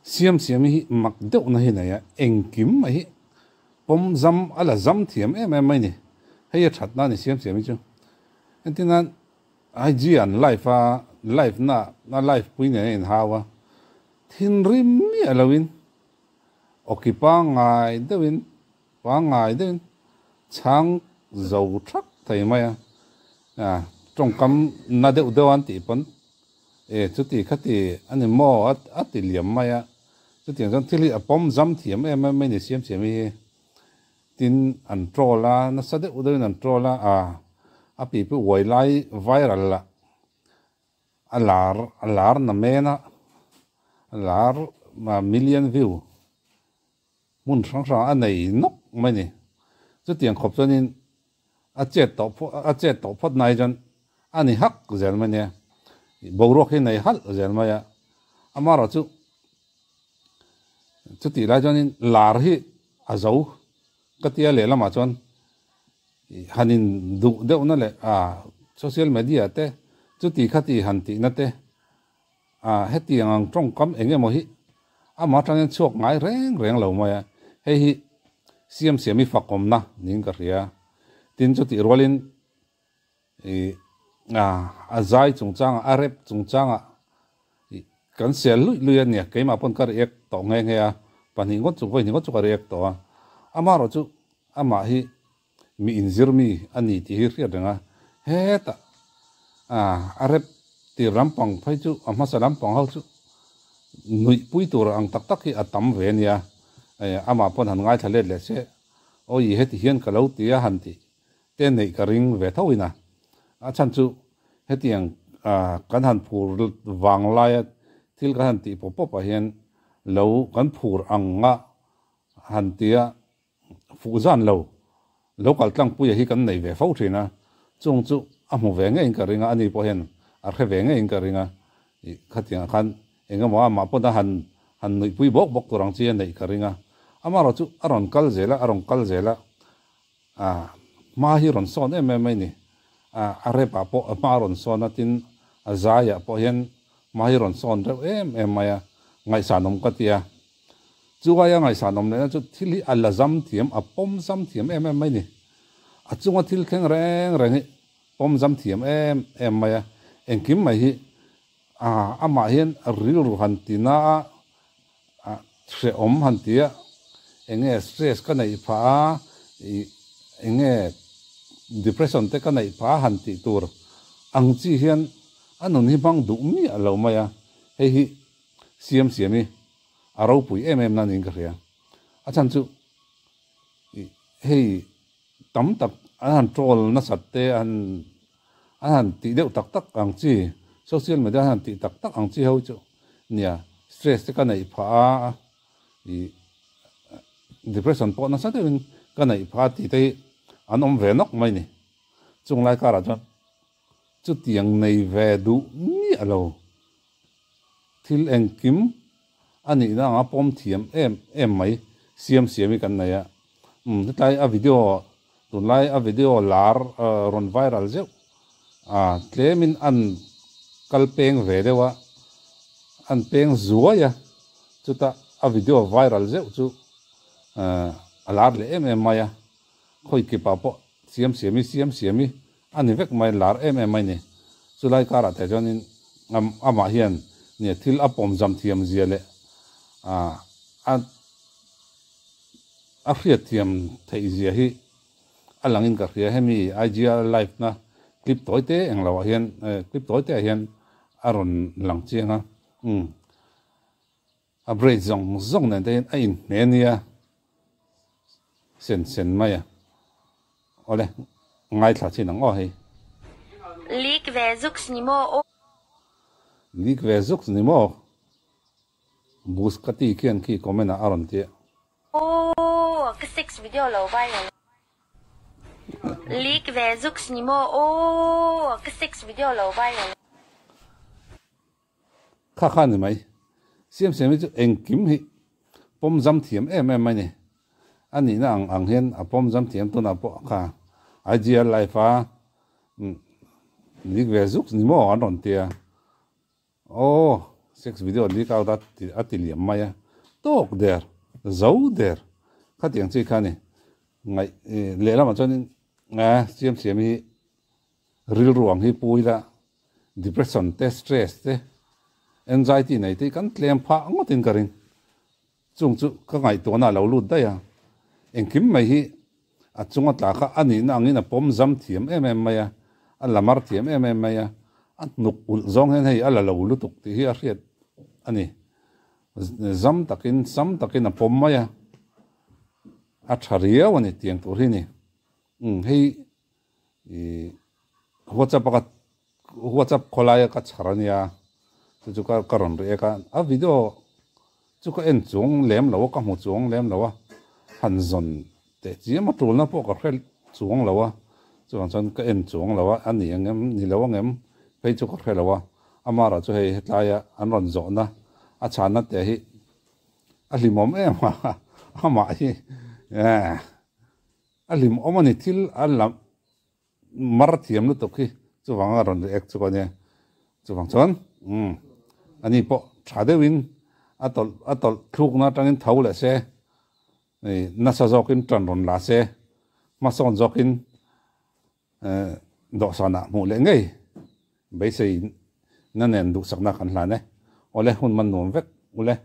Siam siam hi mak deuh na hi nei a, engkim mai hi pawm zam a la zam thiam em em mai ni. Hei a that na a ni siam siam hi chu. Entir nan IG an live a, live na a live pui nen a inhau a, thinrim miah loin awki pangngai deuhin pangngai deuhin chhang zo thak thei mai a, tawngkam na deuh deuh an tih pawn E, chuti khati a ni maw? A ti liam mai a. Chutiang chuan thil hi a pawm zam thiam em em mai ni siam siam hi. Tin, an troll a, nasa deuh deuhin an troll a, a, a pipu uai lai viral lah a lar, a lar na men a, a lar million view hmun hrang hrang a nei nawk mai ni. Chutiang khawp chuanin a chet tawh a chet tawh phawt nai chuan a ni hak zel mai nia. Boruak hi nei halh zel mai a. Amaherawh chu chutih lai chuanin lar hi a zo ka tia lehlamah chuan han in duh deuhna leh a social media te chuti khati han tihna te A, hetiang ang tawngkam eng emaw hi amah atangin chhuak ngai reng reng lo mai a, hei hi siam siam i fakawmna niin ka hria. Tin, chutih rualin i a, a zai chungchangah, a rep chungchangah i kan sel luih luih a nia, keimah pawn ka react tawh nghe nghe a, pahnih ngawt chu, vawihnih ngawt chu ka react tawh a. Amaherawh chu amah hi Mi inzir mi a ni tih hi hriat reng a, hetah a rep tir lampang phei chu a hmasa lampang ho chu nuihpui tur ang tak tak hi a tam ve a nia, amah pawn han ngaithla let leh se, awi heti hian ka lo ti a han tih te neih ka ring ve tho in a, a chhan chu hetiang kan han phur vang laia thil kan han tih pawp pawp ah hian lo kan phur ang a han tia Fuh zan lo, lo kal tlangpuia hi kan nei ve fo thin a, chung chu a hmu ve ngeiin ka ring a, ani pawh hian a hre ve ngeiin ka ring a, ih khatiangah khan eng emaw amah pawn a han han nuihpui bawk bawk tur ang chi a neih ka ring a, amaherawh chu a rawn kal zel a, a rawn kal zel a, ah hma hi rawn sawn em em mai ni, ah a rep ah pawh a hma a rawn sawn a, tin a zai ah pawh hian hma hi rawn sawn reuh em em mai a, ngaihsanawm ka ti a. Chu aia ngaihsanawm lehna chu thil hi a la zam thiam, a pawm zam thiam em em mai ni. A chunga thil thleng reng reng hi pawm zam thiam em em mai a, engkim mai hi a amah hian rilru han ti na a, a hrehawm han ti a, eng nge stress ka neih phah a, ih eng nge depression te ka neih phah a han tih tur ang chi hian a nun hi hmang duh miah lo mai a, hei hi Siam siam hi a ropui em em na niin ka hria. A chhan chu ih hei tam tak an han troll nasat te an an han tih deuh tak tak ang chi social media an han tih tak tak ang chi ho chu nia stress te ka neih phah a ih depression pawh nasa deuhin ka neih phah a tih te hi an awm ve nawk mai ni. Chung lai karah chuan chutiang nei ve duh miah lo. Thil engkim a nihna anga pawm thiam em em mai siam siam hi kan nei a. Umm hetlai a video tunlai a video lar rawn viral zeuh a tlemin an kal peng ve deuh a, an peng zuai a, chuta a video viral zeuh chu a lar leh em em mai a, khawi kipah pawh siam siam hi siam siam hi A ni vek mai, lar em em mai ni. Chulai karah te chuanin amah hian nia thil a pawmzam thiam zia leh a a hriatthiam theih zia hi a langin ka hria. Hemi IGR live na clip tawi te eng lo ah hian clip tawi te ah hian a rawn lang chiang a. Umm a braid zawng zawng nen te hian a inhne nia. Sen sen mai a. Awle, ngaithla chin ang aw hei. Leak ve zuks ni maw aw. Leak ve zuks ni maw. Bus ka ti khian khi comment ah a rawn ti a. Aww ka sex video lo viral. Leak ve zuks ni maw aw ka sex video lo viral. Kha kha ni mai. Siam siam hi chu engkim hi pawm zam thiam em em mai ni. A nihna ang ang hian a pawm zam thiam tunah pawh kha IGL life a nik ve zuk ni maw an rawn tia. Aw. Sex video leak out a ti a ti liam mai a, tawk der, zo der khatiang chi kha a ni. Ngaih lehlamah chuanin siam siam hi rilru ang hi pu ila depression te stress te anxiety nei te hi kan tlem phah ngawtin ka ring. Chung chu ka ngaihtuahna a lo lut daih a, engkim mai hi a chunga tla kha a nihna angin a pawm zam thiam em em mai a, a la mar thiam em em mai a, a hnuk ulh zawng hian hei a la lo lutuk tih hi a hriat a ni. Zam takin, sam takin a pawm mai a, a tha riau a ni tiang tur hi ni. Umm hei ih WhatsApp a ka WhatsApp khawlaia ka chhar a nia, chu chu ka ka rawn react a, a video chu ka en chuang lem lo a, ka hmu chuang lem lo a, han zawn teh chiam a tulna pawh ka hre chuang lo a, chuvang chuan ka en chuang lo a, a ni ang em ni lo ang em phei chu ka hre lo a, amaherawh chu hei hetlaia an rawn zawhna a chhanna teh hi a hlimawm em a, amah hi eh a hlimawm a ni thil a la Mar thiam lutuk hi chuvang a rawn react chu ka nia. Chuvang chuan umm ani pawh tha deuhin a tawlh a tawlh thlukna atangin tho leh se ih nasa zawkin tan rawn la se hmasawn zawkin eh dawhsanah hmuh leh ngei beisei na nen duhsakna kan hlan e. Awle hun man nuam vek ule.